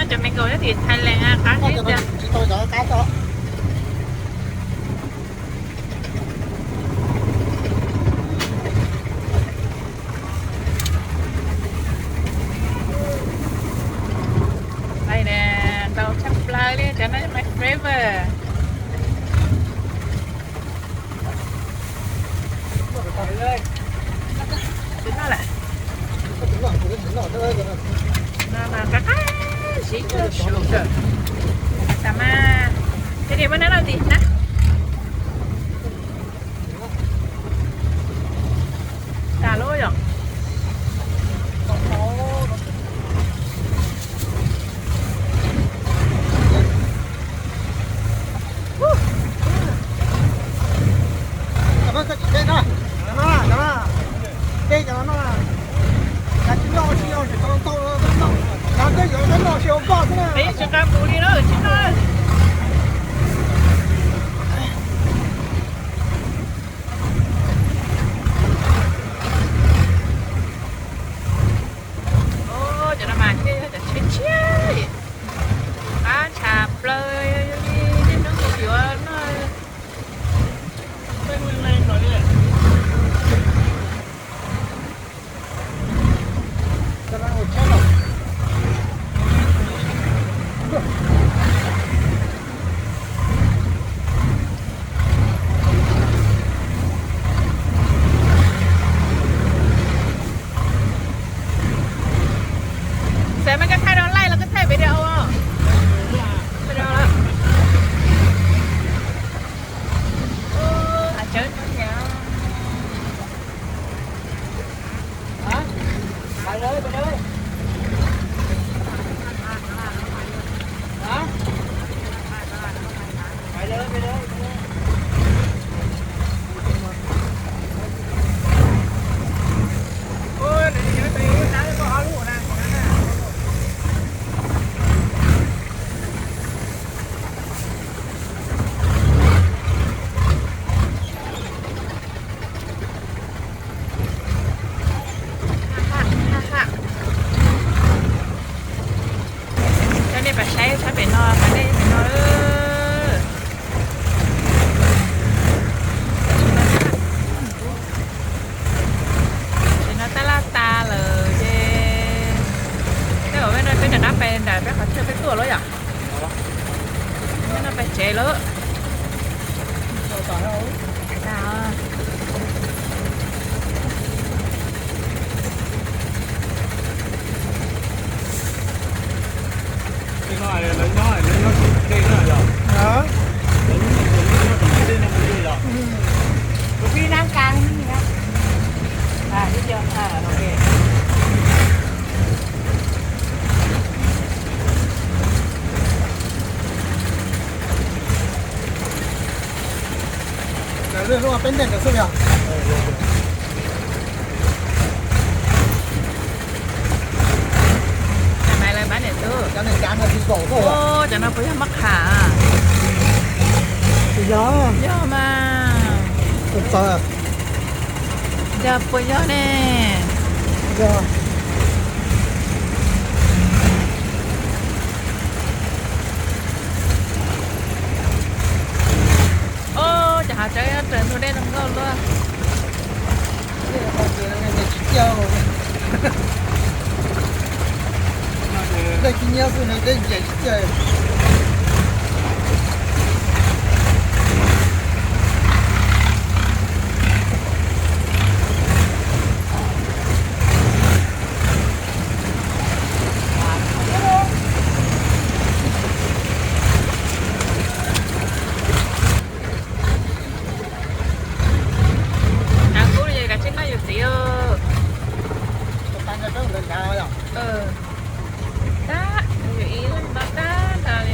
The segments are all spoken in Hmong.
Cov mango nyob tim Thailand qab tsis tau cov qab tau. Ntau tshaj plaws li, cov no my favorite. Qab qab siv tas mas, ces muab nab no tim na. Tas lub yom. Tsis nqa mus li na, tsis nqa. Cov no mas thiaj yog cov tshiab tshiab, qab tshaj plaws li nej hnub yuav noj. Xav mas koj thaij rau live los koj thaij video? Video lawm. Hav tsawb nyob nyav. Coj nej pais saib sab pem no, pais nej pem no. Tsev no tab laj tas lawm ces, tej zaum peb rov qab pais nram peb qhov chaw peb tuaj lawm yom. Peb no pais tsev lawm. Cov lwj hlub peb nteeg cov xwb yog. Cov no lawv pab niam tub. Cov no tsis zaum tuaj. Cov no puas yog mab qham? Tsis yog. Yog mas. Txawv. Yog puas yog ne? Yog. Os, cov hav tsawb raws ntug dej zoo nkauj luaj. Dej tsis nyiab xwb, dej nyiam tsis tiag. Hnav kub li ces kav tsij noj yus txiv. Tab, yus ib leeg no tab nrog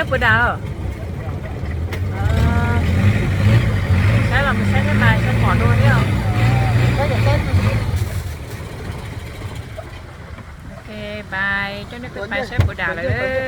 Puas dam? Saib los mus saib thiab mas saib pom dua thiab. Ok, bye, coj nej pais saib puas dam lawm.